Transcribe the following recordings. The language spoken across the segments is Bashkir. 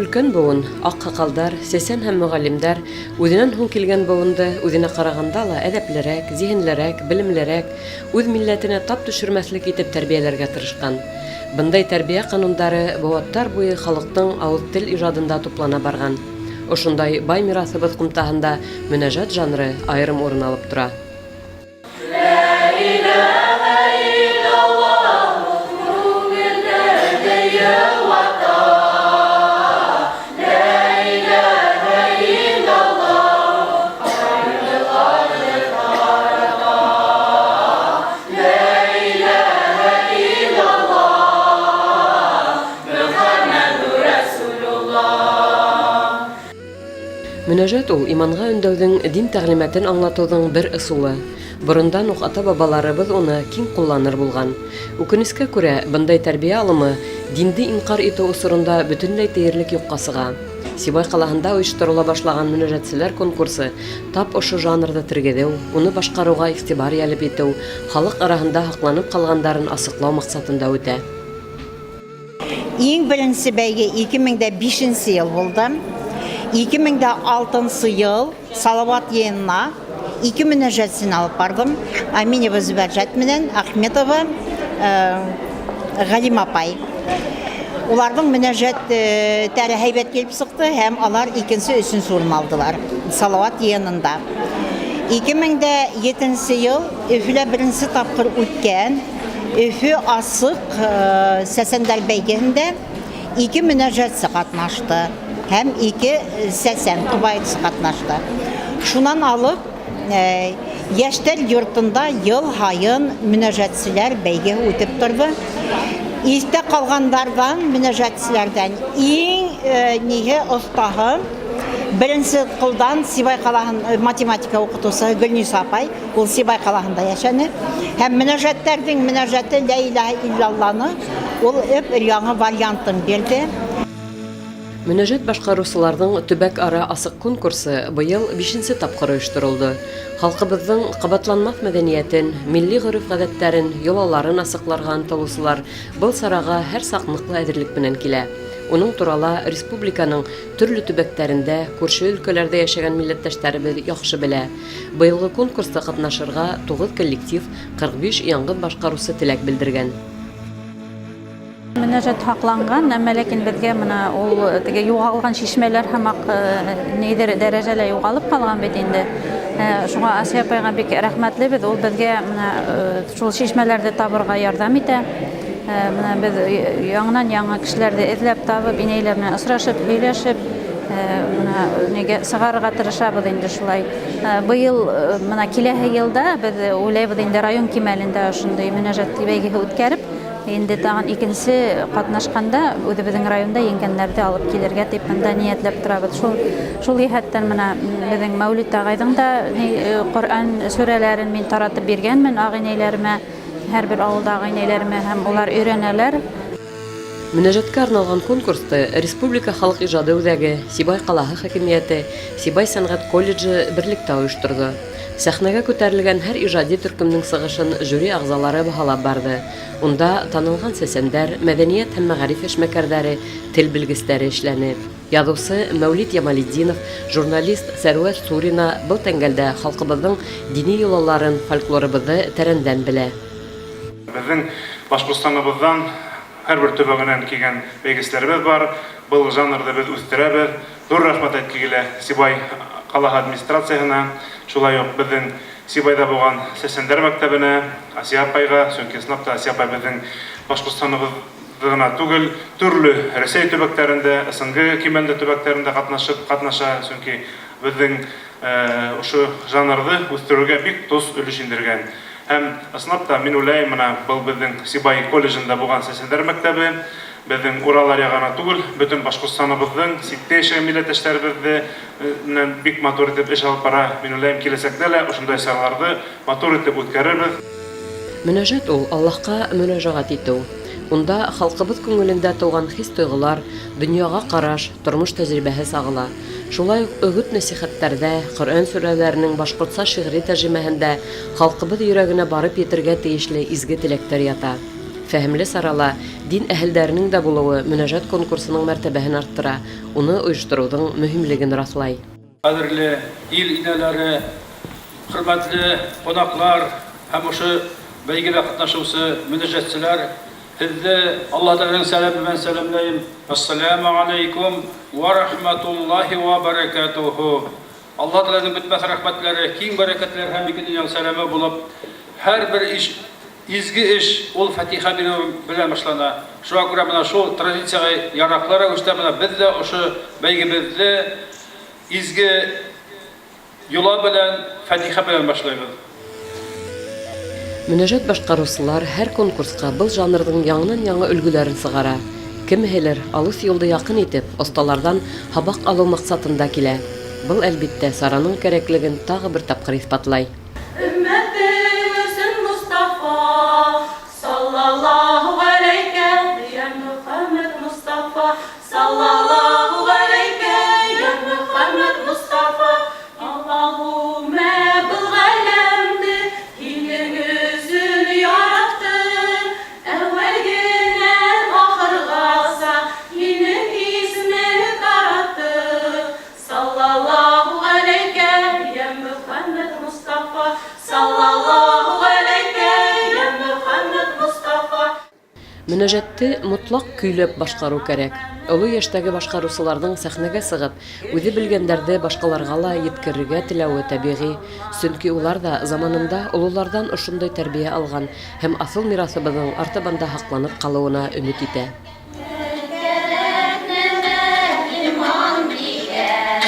Өлкән быуын, аҡһаҡалдар, сәсән һәм мөғәллимдәр үҙенән һуң килгән быуынды үҙенә ҡарағанда ла әҙәплерәк, зиһенлерәк, белемлерәк, үҙ милләтенә тап төшөрмәҫлек итеп тәрбиәләргә тырышҡан. Бындай тәрбиә ҡанундары быуаттар буйы халыҡтың ауыҙ-тел ижадында туплана барған. Ошондай бай мираҫыбыҙ ҡумтаһында мөнәжәт жанры айырым урын алып тора. Мөнәжәт ул, иманга өндәүҙең, дин тәгълимәтен аңлатыуҙың бер ысулы. Борондан уҡ ата-бабаларыбыҙ уны киң ҡулланыр булған. Үкенескә күрә, бындай тәрбиә алымы динде инҡар итеү осоронда бөтөнләй тиерлек юҡҡа сыға. Сибай ҡалаһында ойошторола башлаган мөнәжәтселәр конкурсы тап ошо жанрҙы тергеҙеү, уны башҡарыуға иғтибар йәлеп итеү, халыҡ араһында һаҡланып ҡалғандарын асыҡлау маҡсатында үтә. Иң беренсе бәйге 2005 нче ел булды. 2006 нчы ел Салават йыйынына ике мөнәҗәтсен алып бардым. Аминева Зөбәрҗәт менән Ахметова Галим апай. Уларның мөнәҗәттәре һәйбәт килеп чыкты һәм алар икенче, өченче урын алдылар Салават йыйынында. 2007 ел Өфөлә беренче тапкыр үткән Өфө асык сәсәндәр бәйгеһендә ике мөнәҗәтче катнашты һәм ике сәсән кубаетчы катнашты. Шуннан алып Яшьтәр йортында ел һайын мөнәҗәтчеләр бәйгеһе үтеп торды. Истә калганнардан, мөнәҗәтчеләрдән иң ниһе остаһы беренче кулдан Сибай калаһын математика укытучысы Гөлниса апай. Ул Сибай ҡалаһында йәшәне. Һәм мөнәжәттәрҙең мөнәжәте Лә иләһә иллалланы ул эп яңы вариантын бирҙе. Мөнәжәт башҡарыусыларҙың төбәк-ара асыҡ конкурсы быйыл бишенсе тапҡыр ойошторолдо. Халҡыбыҙҙың ҡабатланмаҫ мәҙәниәтен, милли ғөрөф-ғәҙәттәрен, йолаларын асыҡларға ынтылыусылар был сараға һәр саҡ ныҡлы әҙерлек менән килә. Уның турала республиканың төрлө төбәктәрендә, күрше өлкәләрҙә йәшәгән милләттәштәребеҙ яҡшы белә. Быелгы конкурста катнашырга 9 коллектив, 45 яңгыз башкаручы теләк белдергән. Мөнәжәт һакланган, әмма ләкин безгә менә ул теге югалган чишмәләр һымак нидер дәрәҗәлә югалып калган бит инде. Шуңа Асия апайга бик рәхмәтлебез. Ул безгә менә шул чишмәләрне табырга ярдәм итә. Менә без яңадан-яңа кешеләрне эзләп табып, инәйләр белән очрашып, һөйләшеп, Менә нигә чыгарырга тырышабыз инде шулай. Быел менә киләһе елда без уйлайбыз инде район кимәлендә шундый мөнәҗәт бәйгеһе үткәреп, инде тагын икенче катнашканда үзебезнең районда еңгәннәрне алып килергә дип монда ниятләп торабыз. Шул шул җәһәттән менә безнең Мәүлид агайның да Коръән сүрәләрен мин таратып биргәнмен агыйнәйләремә, һәрбер авылда агыйнәйләремә һәм улар өйрәнәләр. Мөнәҗәткә арналган конкурсты Республика халык иҗады үзәге, Сибай калаһы хакимияте, Сибай сәнгать колледжы берлектә оештырды. Сәхнәгә күтәрелгән һәр иҗади төркемнең чыгышын жюри әгъзалары баһалап барды. Унда танылган сәсәндәр, мәдәният һәм мәгариф эшмәкәрдәре, тел белгечләре эшләне. Язучы Мәүлид Ямалетдинов, журналист Сәрвәр Сурина был тәңгәлдә халкыбызның дини йолаларын, фольклорыбызны тәрәндән белә. Беҙҙең Башҡортостаныбыҙҙан һәр бер төбәгенән килгән бәйгеселәребеҙ бар. Был жанрҙы беҙ үҫтерәбеҙ. Ҙур рәхмәт әйтке килә Сибай ҡалаһы администрацияһына, шулай уҡ беҙҙең Сибайҙа булған Сәсәндәр мәктәбенә, Асия апайға, сөнки ысынлап та Асия апай беҙҙең Башҡортостаныбыҙҙы ғына түгел, төрлө Рәсәй төбәктәрендә, СНГ кимәлдә төбәктәрендә ҡатнашып, ҡатнаша, сөнки беҙҙең ошо жанрҙы үҫтереүгә бик тос өлөш индергән. Һәм, ысынлап та, мин уйлайым, мына был беҙҙең Сибай колледжында булған Сәсәндәр мәктәбе, беҙҙең Урал аръягы ғына түгел, бөтөн Башҡортостаныбыҙҙың ситтә йәшәгән милләттәштәребеҙҙе менән бик матур итеп эш алып бара. Мин уйлайым, киләсәктә лә ошондай сараларҙы матур итеп үткәрербеҙ. Мөнәжәт ул, Аллаһка мөрәжәгать итеү. Унда халкыбыз күңелендә туган хис-тойгылар, дөньяга караш, тормыш тәҗрибәһе сагыла. Шулай ук өгет-нәсихәтләрдә, Коръән сүрәләренең башкортса шигъри тәрҗемәһендә халкыбыз йөрәгенә барып етергә тиешле изге теләктәр ята. Фәһемле сарала дин әһелдәренең дә булыуы мөнәжәт конкурсының мәртәбәһен арттыра, уны ойоштороуҙың мөһимлеген раҫлай. Ҡәҙерле ил инәләре, хөрмәтле ҡунаҡлар һәм ошо бәйгелә ҡатнашыусы мөнәжәтселәр, һеҙҙе Аллаһ Тәғәләнең сәләме менән сәләмләйем. Ассаламу алейкум ва рахматуллаһи ва баракатуху. Аллаһ Тәғәләнең бөтмәҫ рәхмәтләре, киң бәрәкәтләре һәм ике дөньяның сәләме булып, һәрбер иш, изге эш ул фатиха бирү белән башлана. Шуңа күрә менә шул традициягә яраклы рәвештә менә без дә ошо бәйгебезне изге йола белән, фатиха белән башлыйбыз. Мөнәжәт башҡарыусылар һәр конкурсҡа был жанрҙың яңынан-яңы өлгөләрен сығара. Кемеһелер алыҫ юлды яҡын итеп, оҫталарҙан һабаҡ алыу маҡсатында килә. Был, әлбиттә, сараның кәрәклеген тағы бер тапҡыр иҫбатлай. Өммәтең өсөн Мостафа, саллаллаһу ғәләйкә, йә Мөхәммәд Мостафа, саллаллаһу ғәләйкә, йә Мөхәммәд Мостафа. Аллаһуммә был ғаләмде һинең өсөн яратты, әүәлгенән ахырғаса һинең исемең таратты. Саллаллаһу ғәләйкә, йә Мөхәммәд Мостафа, саллаллаһу ғәләйкә, йә Мөхәммәд Мостафа. Мөнәжәтте мотлаҡ көйләп башҡарыу кәрәк. Оло йәштәге башҡарыусыларҙың сәхнәгә сығып, үҙе белгәндәрҙе башҡаларға ла еткерергә теләүе тәбиғи. Сөнки улар ҙа заманында ололарҙан ошондай тәрбиә алған һәм аҫыл мираҫыбыҙҙың артабан да һаҡланып ҡалыуына өмөт итә. Кәрәк нәмә иман дигән,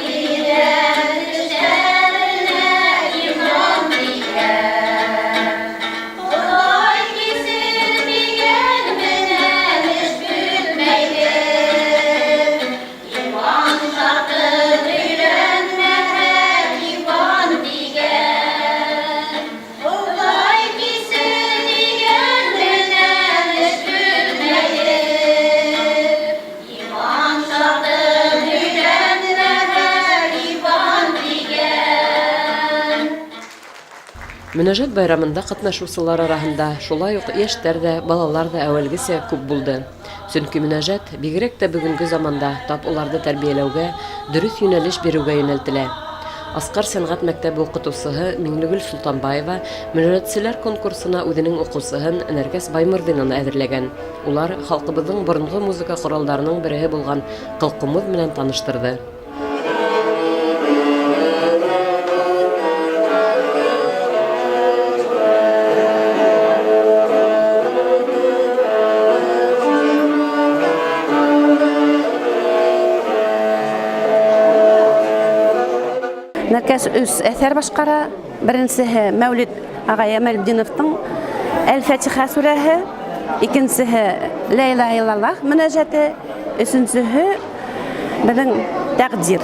Әҡиҙә эштәренә иман дигән. Хоҙай кисер тигән менән эш бөтмәйҙер. Иман шартын өйрәнмәһәң, иман дигән. Хоҙай кисер тигән менән эш бөтмәйҙер. Иман шартын өйрәнмәһәң, иман дигән. Мөнәжәт байрамында ҡатнашыусылар араһында шулай уҡ йәштәр ҙә, балалар ҙа әүәлгесә күп булды. Сөнки мөнәжәт бигерәк тә бөгөнгө заманда тап уларҙы тәрбиәләүгә, дөрөҫ йүнәлеш биреүгә йүнәлтелә. Асҡар сәнғәт мәктәбе уҡытыусыһы Миңлегөл Солтанбаева мөнәжәтселәр конкурсына үҙенең уҡыусыһын Нәркәс Баймырҙинаны әҙерләгән. Улар халҡыбыҙҙың боронғо музыка ҡоралдарының береһе булған ҡылҡумыҙ менән таныштырҙы. Нәркәс өс әҫәр башҡара. Беренсеһе Мәүлид ағай Әмәлетдиновтың Әл-Фатиха сүрәһе, икенсеһе Лә илаһа иллаллаһ мөнәжәте, өсөнсөһө беҙҙең тәҡдир.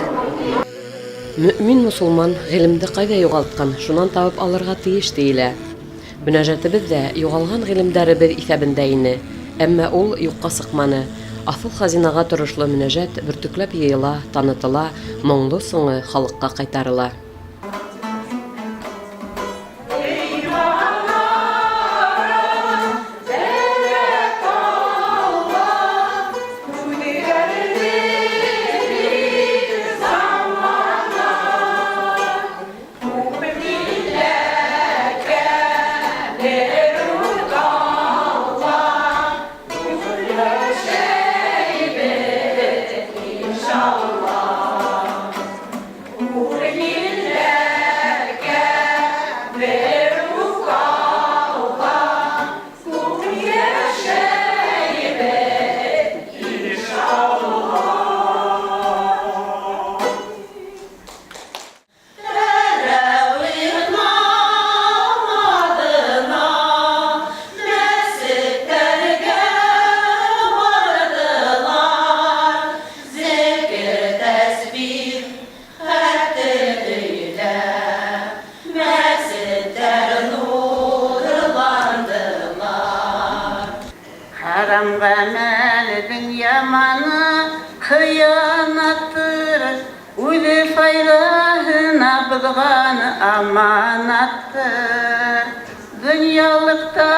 Мөмин мосолман ғилемде ҡайҙа юғалтҡан, шунан табып алырға тейеш тейелә. Мөнәжәтебеҙ ҙә юғалған ғилемдәребеҙ иҫәбендә ине, әммә ул юҡҡа сыҡманы. Аҫыл хазинаға торошло мөнәжәт бөртөкләп йыйыла, танытыла, моңло сыңы халыҡҡа ҡайтарыла. Тәрәүих намаҙына мәсеттәргә барҙылар. Зекер, тәсбих, хәтер һөйләп, мәсеттәр нурландылар. Харам ғәмәлдең яманы хыянаттыр, үҙе файҙаһына боҙған аманаттыр. Донъялыҡта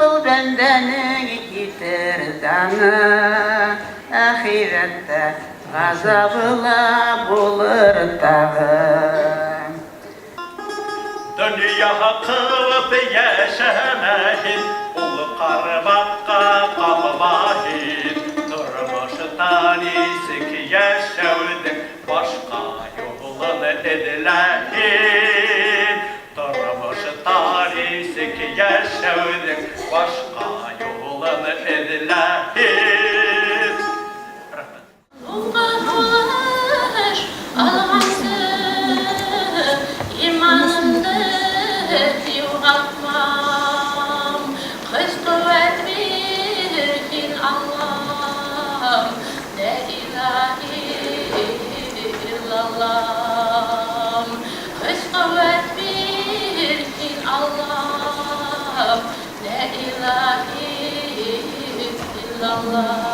был бәндәнең китер даны, Әхирәттә ғазабы ла булыр тағы. Донъя ҡыуып йәшәмә һин, Ул ҡармаҡҡа ҡалма һин. Тормошта нисек йәшәүҙең Башҡа юлын эҙлә һин. Тормошта нисек йәшәүҙең Башҡа юлын эҙлә һин. Рәхмәт. Һуңғы һулыш алғансы иманымды юғалтмам. Көс-ҡеүәт бир һин, Аллам, Лә илаһи иллаллам. Көс-ҡеүәт бир һин, Аллам, Лә илаһи иллаллам.